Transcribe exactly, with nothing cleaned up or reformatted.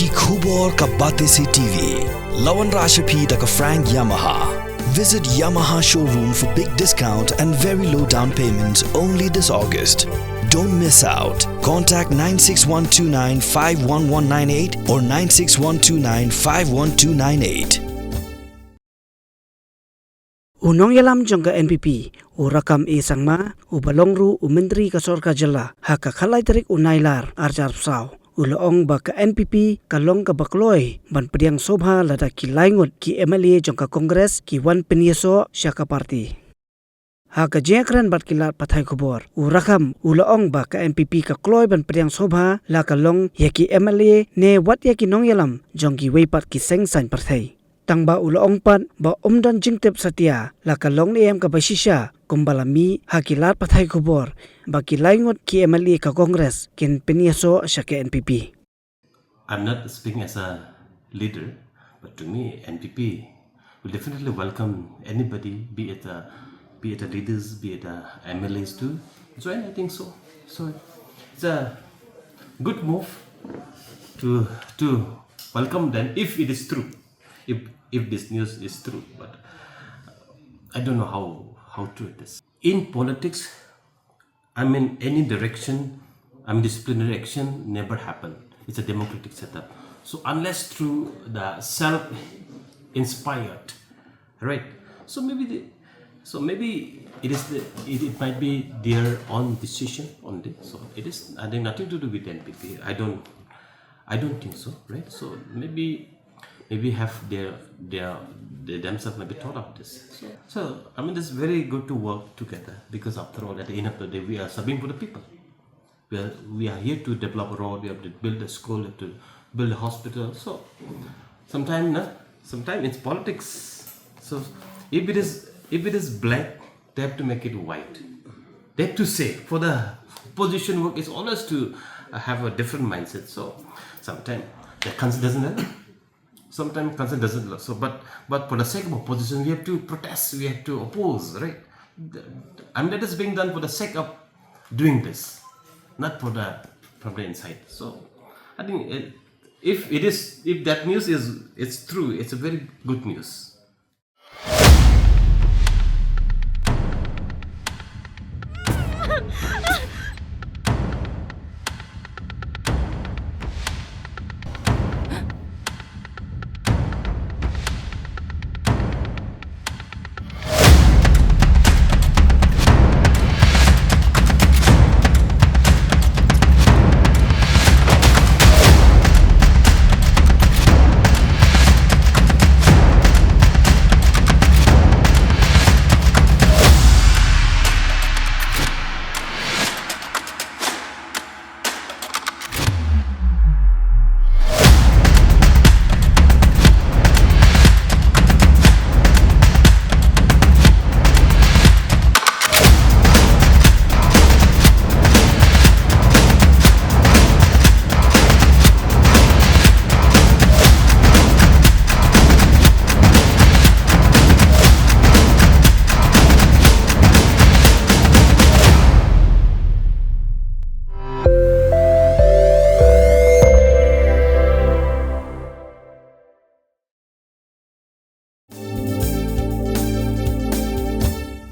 Ki khubor ka Batesi T V. La wanrah sha phi da ka Frank Yamaha. Visit Yamaha showroom for big discount and very low down payment only this August. Don't miss out. Contact nine six one two nine five one one nine eight or nine six one two nine five one two nine eight. U nongïalam jong ka N P P, u Rakkam A Sangma, uba long ruh u Myntri ka Sorkar Jylla ha ka khatlai tarik u Nailar arhajar arphew saw, u la ong ba ka N P P ka long kaba kloi ban pdiang sngewbha lada ki laingut ki M L A jong ka Congress ki wan pynïasoh sha ka party. Ha ka jingïakren bad ki lad pathai khubor, u Rakkam u la ong ba ka N P P ka kloi ban pdiang sngewbha la ka long ïa ki M L A ne wat ïa ki nongïalam jong kiwei pat ki seng saiñ pyrthei. Tangba u la ong pat ba um don jingtip satia la ka long ne em kaba shisha kumba la mih ha ki lad pathai khubor ba ki laingut ki M L A ka Congress kin pynïasoh sha ka N P P. I'm not speaking as a leader, but to me, N P P will definitely welcome anybody, be it a be it a leaders, be it a M L As to join. I think so. So it's a good move to to welcome them if it is true. If if this news is true, but I don't know how how true it is. In politics, I mean, any direction, I mean, disciplinary action never happened. It's a democratic setup. So unless through the self-inspired, right? So maybe the, so maybe it is the it, it might be their own decision only. So it is, I think, nothing to do with N P P. I don't I don't think so, right? So maybe maybe have their their they themselves maybe thought of this. So, so I mean, it's very good to work together because after all, at the end of the day, we are serving for the people. We are we are here to develop a road. We have to build a school. We have to build a hospital. So sometimes, na, sometimes it's politics. So if it is if it is black, they have to make it white. They have to say for the opposition work is always to uh, have a different mindset. So sometimes the council doesn't help. Sometimes council doesn't help. So but but for the sake of opposition, we have to protest. We have to oppose, right? The- I mean, that is being done for the sake of doing this, not for the from the inside. So I think it, if it is if that news is it's true, it's a very good news.